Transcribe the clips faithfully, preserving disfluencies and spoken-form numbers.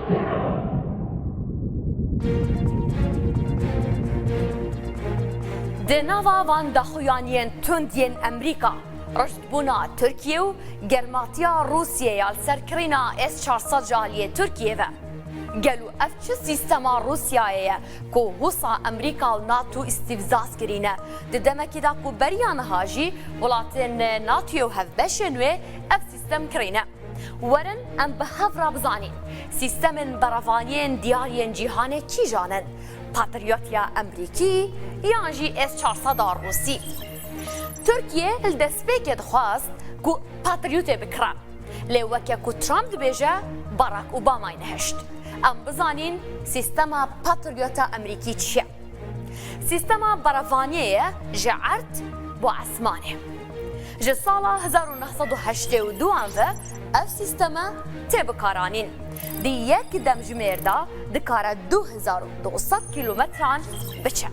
Di nava van daxuyaniyên tund yên Amerîka, riştbûna Tirkiye û germatiya Rûsiyê ya li ser kirîna S çar sed ji aliyê Tirkiye ve. Gelo ev çi sîstema Rûsiyayê ye ku wisa Amerîka û NATO îstîfzaz kirîne? Di demekî de ku beriya niha jî welatên NATOyê û hevbeşên wê ev sîstem kirîne. Werin em bi hev re bizanîn, sîstemên berevaniyên diyar yên cîhanê kîjan in? Patriotiya Amerîkî yan jî S çar sed a Rûsî? Tirkiye li destpêkê dixwest ku Patriotê bikire. Lê weke ku Trump dibêje, Barack Obamay nehişt. Em bizanîn sîstema Patriota Amerîkî çi ye? Sîstema berevaniyê ye ji erd bo esmanê. Ji sala hezar û neh sed û heştê û du an ve ev sîsteme tê bikaranîn. Di yek demjimêr de dikare du hezar û du sed kîlometran biçe.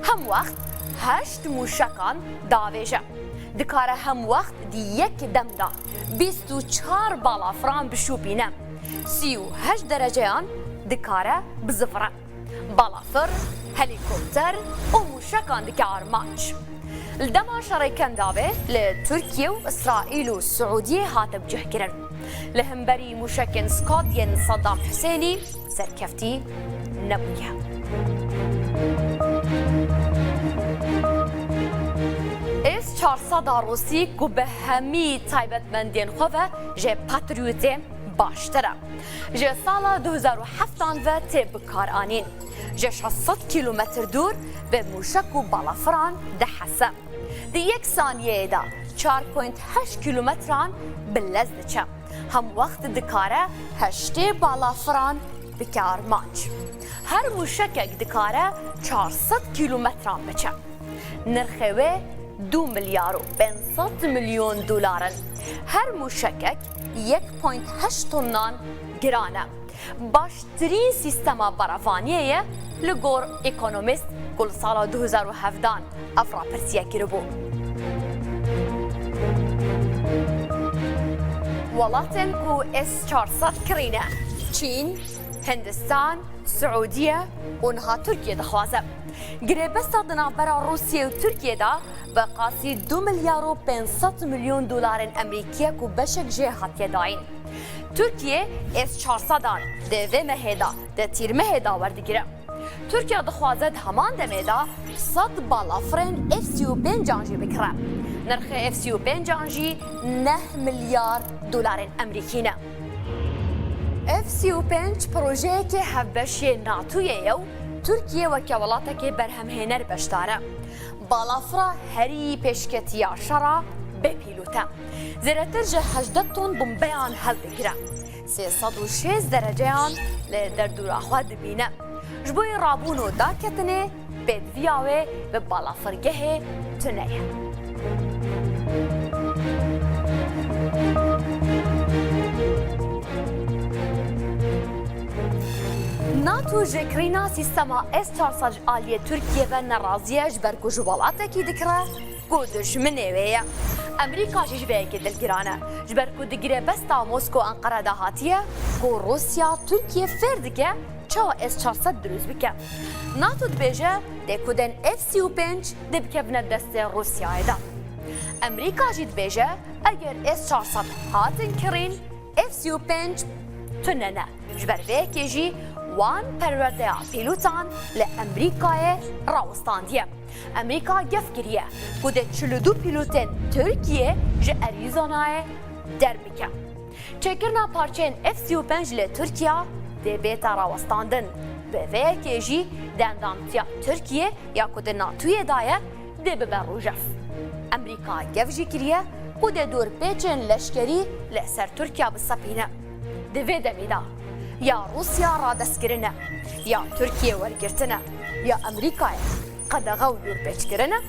Hem wext heşt mûşekan davêje. Dikare hem wext di yek dem de bîst û çar balafiran bişopîne. Sî û heşt dereceyan dikare bizivire. Balafir, helîkopter û mûşekan dike armanc. Li dema şerê Kendavê li Tirkiye û Îsraîl û Siûdiyê hate bicihkirin. Li hemberî mûşekên Scud yên Saddam Husênî serkeftî nebûye. S çar sed a Rûsî ku bi hemî taybetmendiyên xwe ve ji Patriotê baştir e. Ji sala du hezar û heft an ve tê bikaranîn. Ji şeş sed kîlometr dûr bi mûşek û balafiran dihese. Di yek saniyeyê de çar point heşt kîlometran bi lez diçe. Hem wext dikare heştê balafiran bike armanc. Her mûşekek dikare çar sed kîlometran biçe. Nirxê wê du milyar û pênc sed milyon dolar in. Her mûşekek yek point heşt tonnan giran e. Baştirîn sîstema berevaniyê ye li gor ekonomîst ku li sala du hezar û hevdan ev rapirsiye kiribû. Welatên ku S çar sed kirîne, Çîn, Hindistan, Siûdiye û niha Tirkiye dixwaze. Girêbesta di navbera Rûsiyê û Tirkiye de bi qasî du milyar û pênc sed milyon dolarên Amerîkî ye ku beşek jê hatiye dayîn. Tirkiye S çar sed an di vê mehê de, di tîrmehê de werdigire. Tirkiye dixwaze di heman demê de sed balafirên F sî û pênc an jî bikire. Nirxê F sî û pênc an jî neh milyar dolarên Amerîkî ne. F sî û pênc projeyekê hevbeşiyê NATOyê ye û Tirkiye weke welatekê berhemhêner beşdar e. Balafira herî pêşketî ya şera bê pîlot e. Zêdetir ji hejdeh ton bombeyan hildikire. Sê sed û şêst dereceyan li derdora xwe dibîne. Ji bo rabûn û daketinê pêdiviya wê bi balafirgehê tune ye. NATO ji kirîna sîstema S çar sed ji aliyê Tirkiye ve nerazî ye, ji ber ku ji welatekî dikire ku dijminê wê ye. Amerîka jî ji vê yekê dilgiran e, ji ber ku di girêbesta Moskow Enqere de hatiye ku Rûsya Tirkiye fêr dike çawa S çar sed dirust bike. NATO dibêje, têkûdên F sî û pênc dê bikevine destê Rûsyayê de. Amerîka jî dibêje, eger S çar sed hatin kirîn, F sî û pênc tune ne. Ji ber vê yekê jî wan perwerdeya pîlotan li Amerîkayê rawestandiye. Amerîka gef kiriye ku dê çil û du pîlotên Tirkiye ji Erîzonayê derbike. Çêkirina parçeyên F sî û pênc li Tirkiye dê bête rawestandin. Bi vê yekê jî di endamtiya Tirkiye ya ku di NATOyê de ye, dê bibe rojev. Amerîka gef jî kiriye ku dê dorpêçên leşkerî li ser Tirkiye bisepîne. Di vê demî de ya Rûsya radestkirin e, ya Tirkiye wergirtin e, ya Amerîkayê qedexe û dorpêçkirin e,